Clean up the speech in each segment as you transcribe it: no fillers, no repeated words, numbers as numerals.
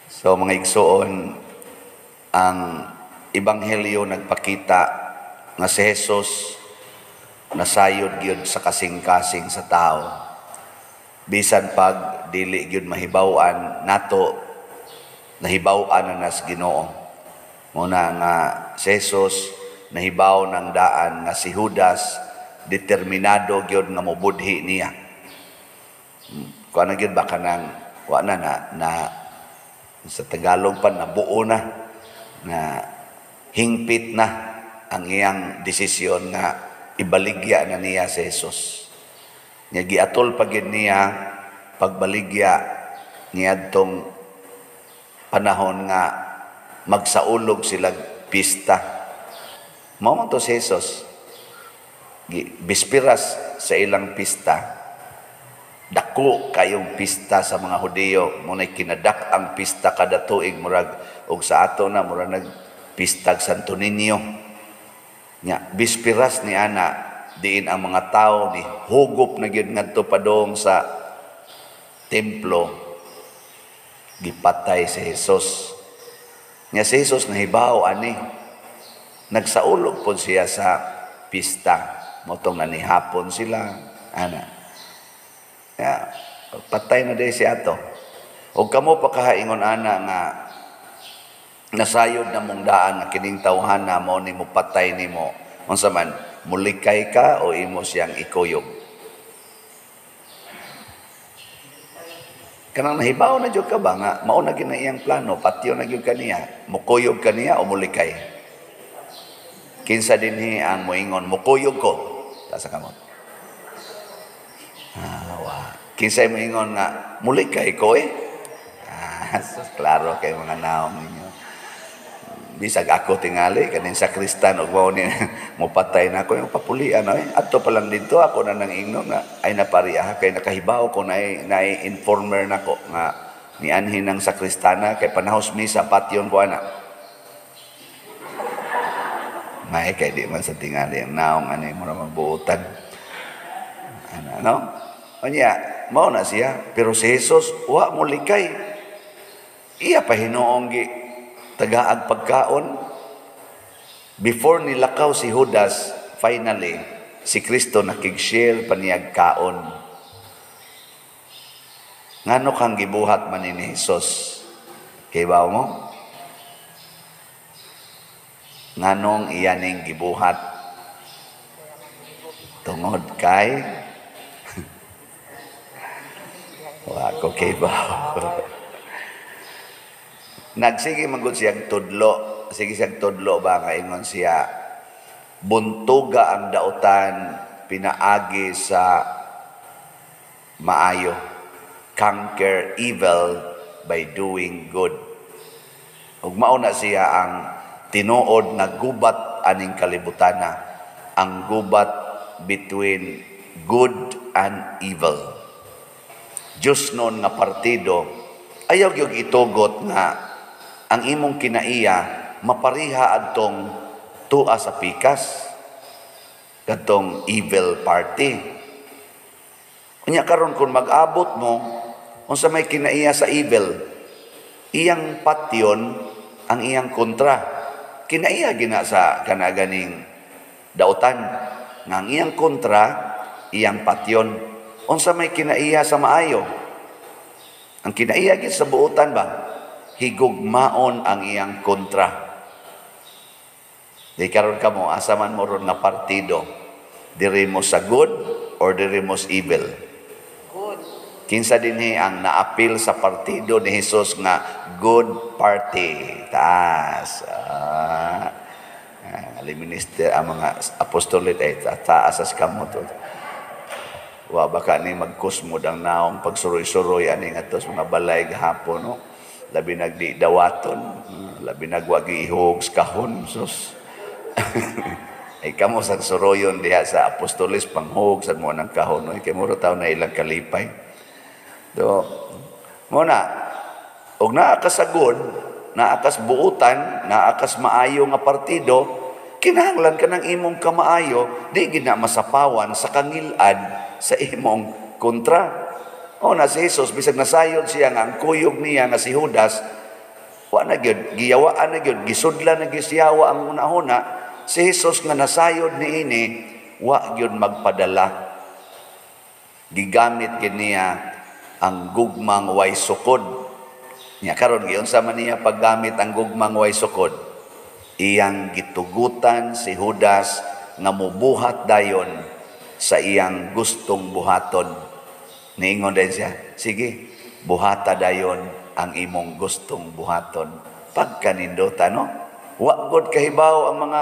So mga igsoon, ang ebanghelyo nagpakita nga si Jesus nasayod gyud sa kasing-kasing sa tao. Bisan pag dili gyud mahibaw-an nato, nahibaw-an na nas Ginoo. Muna nga si Jesus nahibaw ng daan nga si Judas determinado gyud nga mobudhi niya. Kuan na gyud ba, kanang wa na na, na sa Tagalog pa, nabuo na na hingpit na ang iyang desisyon nga ibaligya na niya si Jesus. Nya giatol pa gyud niya pagbaligya niadtong panahon nga magsaulog sila pista. Mao man to si Jesus. Bispiras sa ilang pista, dako kayong pista sa mga Hudiyo, muna'y kinadak ang pista kada tuig, murag og sa ato na murag nagpistag Santo Niño. Nya bispiras ni ana diin ang mga tao ni hugop na gyud ngadto padong sa templo, gipatay si Jesus. Nya si Jesus nahibaw ani, nagsaulog pod siya sa pista, motong nanihapon sila ana. Ya, patay na day si ato. Og kamo pa kahaingon ana nga nasayod na mong daan nga kining tawhana mo ni mo patay nimo. Unsa man, mulikay ka o imo siyang ikuyog? Kanang nahibaw na jud ka ba nga mao na gyud na iyang plano, patyo na gyud kaniya, mukuyog kaniya o mulikay? Kinsa dinhi ang moingon mukuyog ko? Taas sa kamot. Ah, wa. Kinsay moingon nga mulikay ko eh? Ah, sus, klaro kay mga naong ninyo. Bisag ako tingali kaning sakristan og mao ni mopatay na ako yung papulian ay adto pa lang didto ako na nang ingno nga ay napariya kay nakahibaw ko na na informer nako nga nianhin ng sakristana kay panahos misa patyon ko ana. May kay di man sa tingali ang naong ani mo magbuotan. Ana no? Unya, mao na siya pero si Jesus wa mo likay. Iya pa hinuong gi tagaag pagkaon. Before nilakaw si Judas, finally, si Kristo nakig-share paniyag kaon. Ngano kang gibuhat man ni Jesus? Kibaw mo? Nganong iya ning gibuhat? Tungod kay wa ko kibaw. Nagsige man gud siyang tudlo, sige siyang tudlo ba nga ingon siya, buntuga ang dautan pinaagi sa maayo. Conquer evil by doing good. Ug mao na siya ang tinuod nga gubat aning kalibutana, ang gubat between good and evil. Diyos noon nga partido, ayaw gyud itugot nga ang imong kinaiya mapariha adtong tua sa pikas, kadtong evil party. Unya karon kung mag-abot mo unsa may kinaiya sa evil, iyang patyon ang iyang kontra. Kinaiya gina sa kanaganing dautan nga ang iyang kontra iyang patyon. Unsa may kinaiya sa maayo? Ang kinaiya gid sa buotan ba? Higugmaon ang iyang kontra. Di karon kamo asa man mo ron nga partido, diri mo sa good or diri mo sa evil? Good. Kinsa dinhi ang naapil sa partido ni Jesus nga good party? Taas. Minister ang mga apostolate ay taas as kamo to. Wa baka ni magkusmod ang naong pagsuroy-suroy ani ngadto sa mga balay gahapon, no? Labi nagdi dawaton, labi nagwagi ihog sa kahon, sus. Ay kamo sa suroyon diha sa apostolis panghog sa mo ng kahon, no? Kay mura taw na ilang kalipay. So, mo na, og naa ka sa good, naa kas buutan, naa kas maayo nga partido, kinahanglan ka ng imong kamaayo, di gid na masapawan sa kangilad sa imong kontra. O na si Jesus, bisag nasayod siya nga ang kuyog niya nga si Judas, wa na gyud, giyawaan na gyud, gisudlan na gyud siyawa ang una-una, si Jesus nga nasayod niini, wa gyud magpadala. Gigamit gyud niya ang gugmang way sukod. Nya karon, giunsa man niya paggamit ang gugmang way sukod? Iyang gitugutan si Judas nga mubuhat dayon sa iyang gustong buhaton. Niingon din siya, "Sige, buhata dayon ang imong gustong buhaton." Pagkanindota, no? Wa god kahibaw ang mga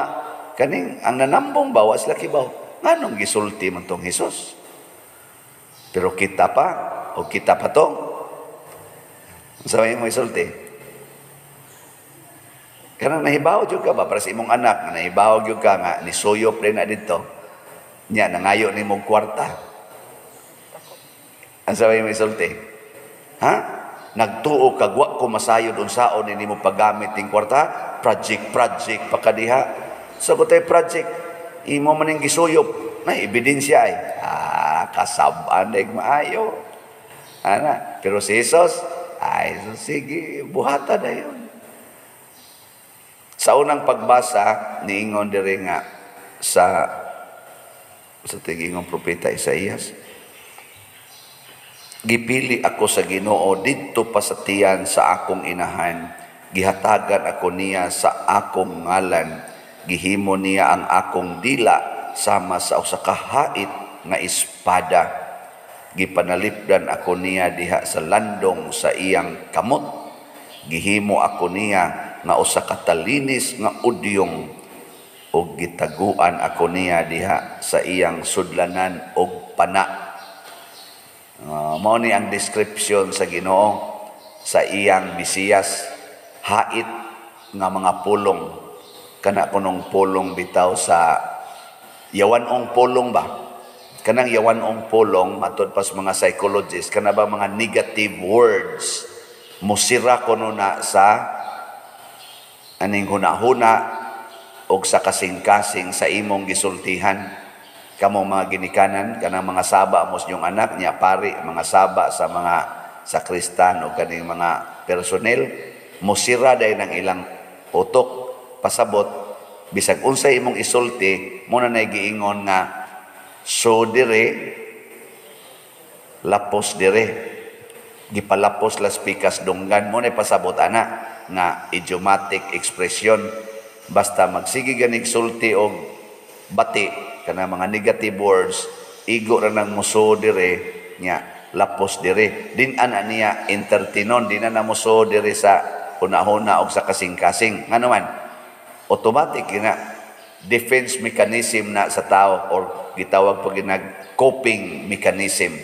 kaning ang nanambong ba, wa sila kibaw. Nganong gisulti man tong Hesus? Pero kita pa, o kita pa to. Sa may mo isulti? Kanang nahibaw jud ka ba para sa imong anak, nga nahibaw jud ka nga nisuyop rin na dito. Nya nangayo nimo kwarta. Ang sabay mo isulti? Ha? Nagtuo kag wa ko masayod unsaon ni nimo paggamit ning kwarta, project project pa kadiha. Sa so, project, imo man ning gisuyop, may ebidensya ay. Ah, kasab-an ay maayo. Ana, pero si Jesus, ay, so sige, buhata na yun. Sa unang pagbasa, niingon diri nga sa tigingong propeta Isaías, "Gipili ako sa Ginoo didto pa sa tiyan sa akong inahan. Gihatagan ako niya sa akong ngalan. Gihimo niya ang akong dila sama sa usa ka hait nga espada. Gipanalipdan ako niya diha sa landong sa iyang kamot. Gihimo ako niya nga usa ka talinis nga udyong ug gitaguan ako niya diha sa iyang sudlanan og pana." Mao ni ang description sa Ginoo sa iyang Mesiyas, hait nga mga pulong, kana kunong pulong bitaw sa yawan-ong pulong ba, kanang yawan-ong pulong, matud pas mga psychologists, kana ba mga negative words, musira kuno na sa aning hunahuna og sa kasing-kasing sa imong gisultihan. Kamo mga ginikanan, kanang mga saba mo sa inyong anak niya, pari, mga saba sa mga sakristan o kaning mga personnel, musira dahil ng ilang utok. Pasabot, bisag unsay imong isulti mo na, giingon nga so dire lapos dire, gipalapos las pikas dunggan mo na. Pasabot ana nga idiomatic expression, basta magsige ganig sulti og bati, kana mga negative words, igo ra nang muso dire nya lapos dire, din ana niya entertainon, din na muso dire sa hunahuna og sa kasing-kasing. Ngano man, automatic na defense mechanism na sa tao or gitawag pa ginag coping mechanism.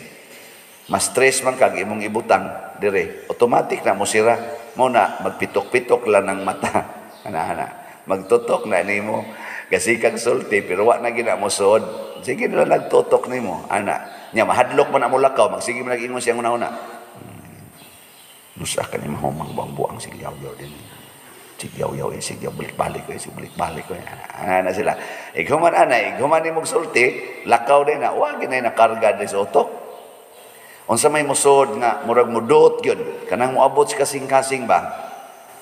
Mas stress man kag imong ibutang dire, automatic na mo sira mo na, magpitok-pitok lang ng mata ana ana, magtutok na nimo kasi kag sulti, pero wa na gina mo suod, sige na nagtutok nimo ana nya, mahadlok man ang mulakaw, magsige man nag-ingon siyang una-una, "Nusa ka ni mahumang buang-buang, sige yaw-yaw din, sige yaw-yaw eh, sige balik-balik ko eh, sige balik-balik ko eh." Ana na sila. Ighuman ana, ighuman ni sulti, lakaw din na, wa ginay nakarga din sa utok. Unsa may musod nga murag mudot gyud, kanang moabot sa kasing-kasing ba?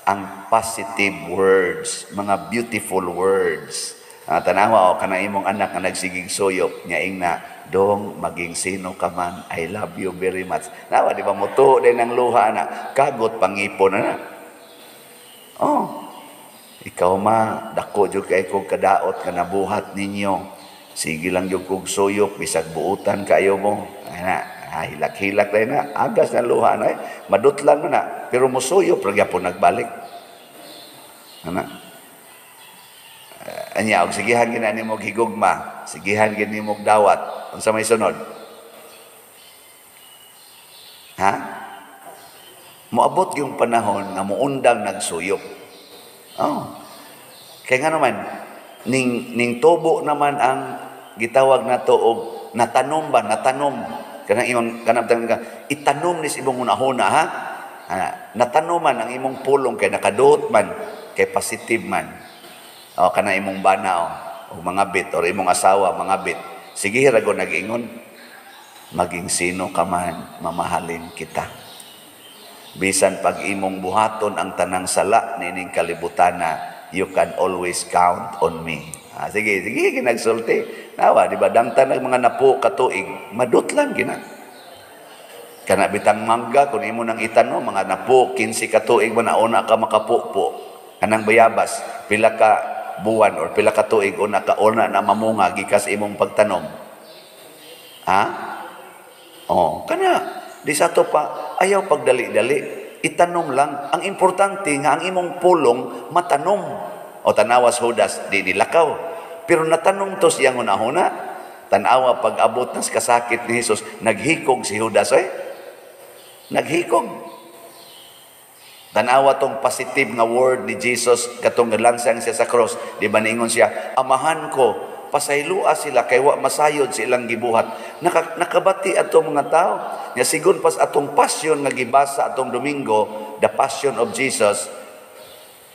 Ang positive words, mga beautiful words. Tanawa o kana imong anak nga nagsigig suyop nya, ingna, "Dong, maging sino ka man, I love you very much." Nawa, di ba mutuo din ang luha na, kagot pangipon na na. Oh, "Ikaw ma, dako jud kay kog kadaot ka nabuhat ninyo. Sige lang jud kog suyop, bisag buutan kayo mo." Ana, ah, hilak-hilak na, agas na luha na, eh. Madutlan mo na, pero musuyop, ra gyapon nagbalik. Ana. Anya, og sigihan gina nimo higugma, sigihan gid nimo dawat. Unsa may sunod? Ha? Moabot yung panahon nga muundang nagsuyop. Oh. Kaya nga naman, ning tubo naman ang gitawag nato og natanom ba, natanom. Kanang imong kanang ka itanom ni sa imong hunahuna ha. Ah, natanom man ang imong pulong kay nakaduot man, kay positive man. O kana imong bana o, o mga bit or imong asawa mga bit. Sige ra go nag-ingon. Maging sino ka man, mamahalin kita. Bisan pag imong buhaton ang tanang sala niining kalibutana, you can always count on me. Ah, sige, sige, ginagsulti. Nawa, di ba, dangtan ng mga napo katuig, madutlan gina. Kana bitang mangga, kung imo nang itanom, mga napo, 15 katuig mo na una ka makapupo. Kanang bayabas, pila ka buwan or pila ka tuig una ka una na mamunga gikas imong pagtanom. Ha? Oh, kana di sa to pa ayaw pagdali-dali. Itanom lang. Ang importante nga ang imong pulong matanom. O tanawas Judas, di nilakaw. Pero natanom to siyang hunahuna. Tanawa pag-abot nas kasakit ni Jesus, naghikog si Judas eh. Naghikog. Tanawa tong positive nga word ni Jesus katong lansang siya sa cross. Di ba niingon siya, "Amahan ko, pasaylua sila kay wa masayod sa ilang gibuhat." Nakabati atong mga tao. Nya sigon pas atong passion nga gibasa atong Domingo, the Passion of Jesus,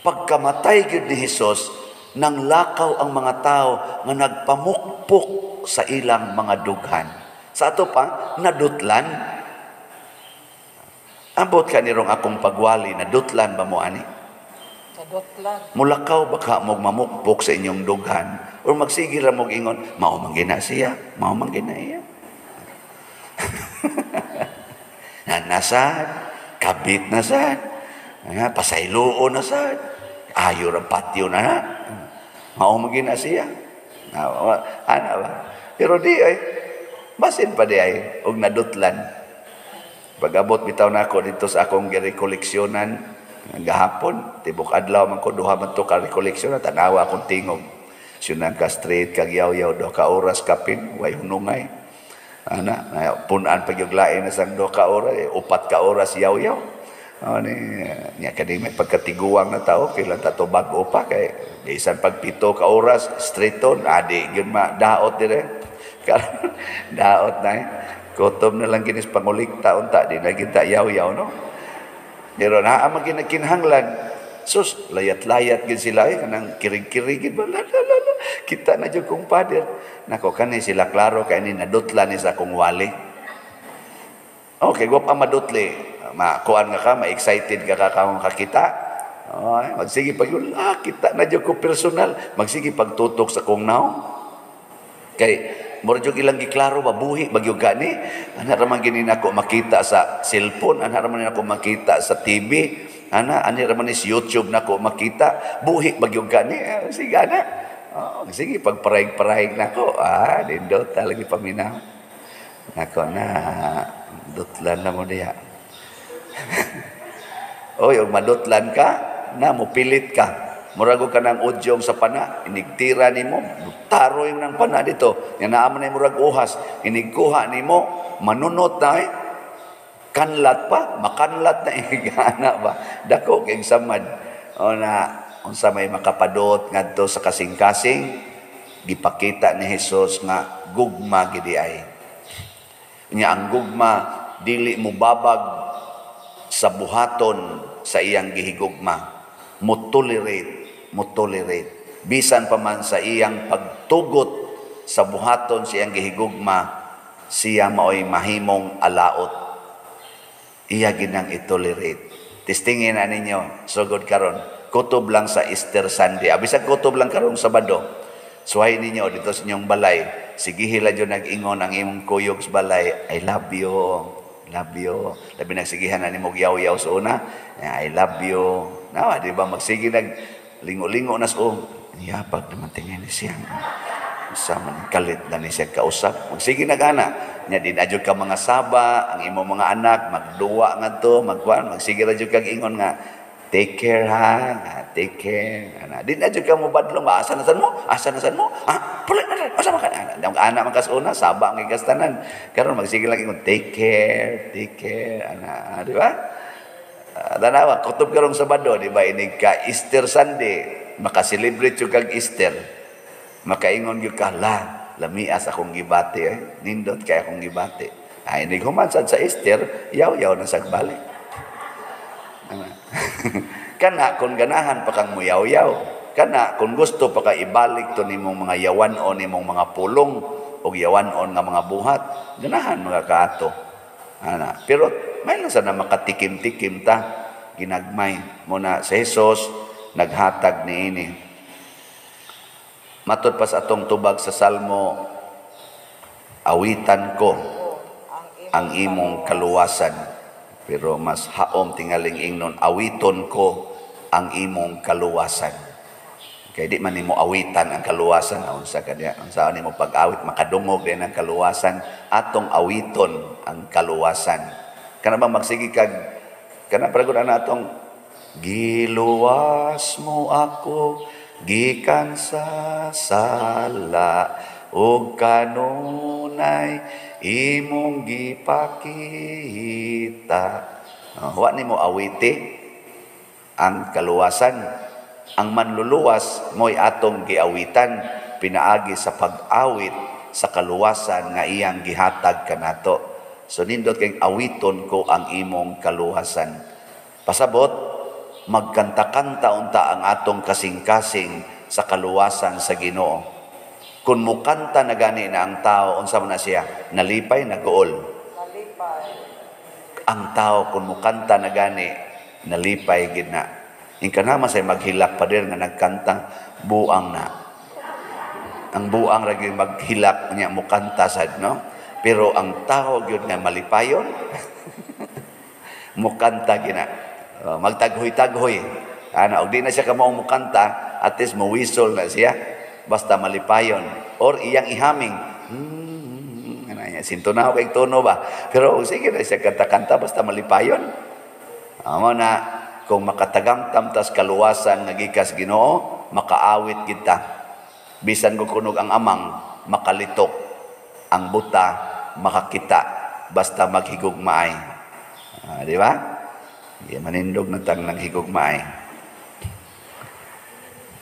pagkamatay gyud ni Jesus, nang lakaw ang mga tao nga nagpamukpok sa ilang mga dughan. Sa ato pa, nadutlan. Ambot ka nirong akong pagwali, nadutlan ba mo ani? Nadutlan. Mulakaw ba ka mog mamukpok sa inyong dughan? Or magsige ra mog ingon, mao man gina siya, mao man gina iya. Nasad, kabit na sad, pasayloon na sad, ayo ra patio na na. Mao man gina siya. Ana ba? Pero di ay, basin pa di ay, og nadutlan. Pag-abot bitaw nako dito sa akong girekoleksyonan gahapon, tibok adlaw man ko, duha man to ka rekoleksyonan, tanawa akong tingog. Siyunan ka straight kag yaw-yaw, 2 ka oras kapin, way hunungay. Ana, punan pag yung lain na sang 2 ka oras, 4 ka oras yaw-yaw. Ano ni, nya kani may pagkatiguang na tao, kailan ta to bag-o pa kay bisan pag 7 ka oras straight on, adi gyud ma daot dire. Daot na eh. Kutob na lang kinis pangulikta unta di na kita yaw-yaw no. Pero naa man ginakinahanglan. Sus, layat-layat gid sila eh, kanang kirig-kirig gid ba? La, la, la, la. Kita na jud kong father. Nako kani sila klaro kay ni nadutla ni sa akong wali. Okay, wa pa madutli. Makuan nga ka, ma-excited ka ka kakita. Ay, magsige pag yun, kita na jud ko personal. Magsige pagtutok sa kong naong. Kay mura jud ilang giklaro ba buhi bagyo gani. Ana ra man gini nako makita sa cellphone, ana ra man nako makita sa TV, ana ani ra man is YouTube nako makita, buhi bagyo gani. Sige ana. Oh, sige pagparahig-parahig nako. Ah, nindot lagi paminaw. Nako na dutlan na mo diha. Oy, og madutlan ka, na mopilit ka. Murag og kanang udyong sa pana, inigtira nimo, taroy mo ng pana dito. Nga naa man ay murag uhas, inigkuha nimo, manunot na eh. Kanlat pa, makanlat na igana ba. Dako kay samad. O na unsa may makapadot ngadto sa kasing-kasing, gipakita ni Hesus nga gugma gidi ay. Nya ang gugma dili mo babag sa buhaton sa iyang gihigugma. Mo tolerate, mo tolerate. Bisan pa man sa iyang pagtugot sa buhaton sa iyang gihigugma, siya maoy mahimong alaot. Iya ginang itolerate. Testingin na ninyo, sugod karon. Kutob lang sa Easter Sunday. Abisag kutob lang karong Sabado. Suway ninyo dito sa inyong balay. Sige hila dyan nag-ingon ang imong kuyog sa balay. I love you. Love you. Labi nagsigihan na ni mo yaw-yaw sa una. I love you. Nawa, di ba? Magsige nag lingo-lingo na sa yabag naman tingin ni siya. Sa man kalit na ni siya kausap. Magsige nag-ana. Nya din adyo ka mga saba, ang imong mga anak, magduwa nga to, magkuan, magsige ra jud kag ingon nga, take care ha, take care. Ana, din adyo ka mo badlong, asa na san mo? Asa na san mo? Ah, pula na, asa man ka? Ana, ang anak man kas una, saba ang ikastanan. Karon magsige lang ingon, take care, take care. Ana, di ba? Tanawa, kutob karong Sabado, di ba? Inig ka Easter Sunday, makaselebrate jud kag Easter. Makaingon gyud ka, la, lamias akong gibati eh. Nindot kay akong gibati. Ay, inig human sad sa Easter, yaw-yaw na sagbalik. Kana kung ganahan pa kang muyaw-yaw. Kana kung gusto pa ka ibalik to nimong mga yawan o nimong mga pulong. og yawan-on nga mga buhat. Ganahan mga kaato. Ana, pero may lang sana makatikim-tikim ta ginagmay mo na si Jesus naghatag niini. Matod pa sa atong tubag sa Salmo, awitan ko ang imong kaluwasan. Pero mas haom tingaling ingnon, awiton ko ang imong kaluwasan. Kay di man nimo awitan ang kaluwasan, unsa kanya, unsa nimo pag-awit makadungog din ang kaluwasan, atong awiton ang kaluwasan. Kana ba magsige kag kana para na atong giluwas mo ako gikan sa sala ug kanunay imong gipakita. Wa nimo awiti ang kaluwasan. Ang manluluwas mo'y atong giawitan pinaagi sa pag-awit sa kaluwasan nga iyang gihatag kanato. So nindot kay awiton ko ang imong kaluwasan. Pasabot, magkanta-kanta unta ang atong kasing-kasing sa kaluwasan sa Ginoo. Kung mukanta na gani na ang tao, unsa man na siya? Nalipay, naguol. Nalipay. Ang tao kung mukanta na gani, nalipay gid na. Ingka naman say maghilak pa din nga nagkanta, buang na. Ang buang ra gyud maghilak niya mukanta sad, no? Pero ang tao gyud nga malipayon, mukanta gina. Magtaghoy-taghoy. Ana, og di na siya kamao mukanta, at least mowisol na siya. Basta malipayon. Or iyang ihaming. Ana niya, sintunaw kay tono ba? Pero sige na siya kanta-kanta, basta malipayon. Amo na, kung makatagamtam tas kaluwasan nga gikas Ginoo, makaawit kita. Bisan kung kunog ang amang, makalitok. Ang buta, makakita. Basta maghigugmaay. Di ba? Di manindog na tang naghigugmaay.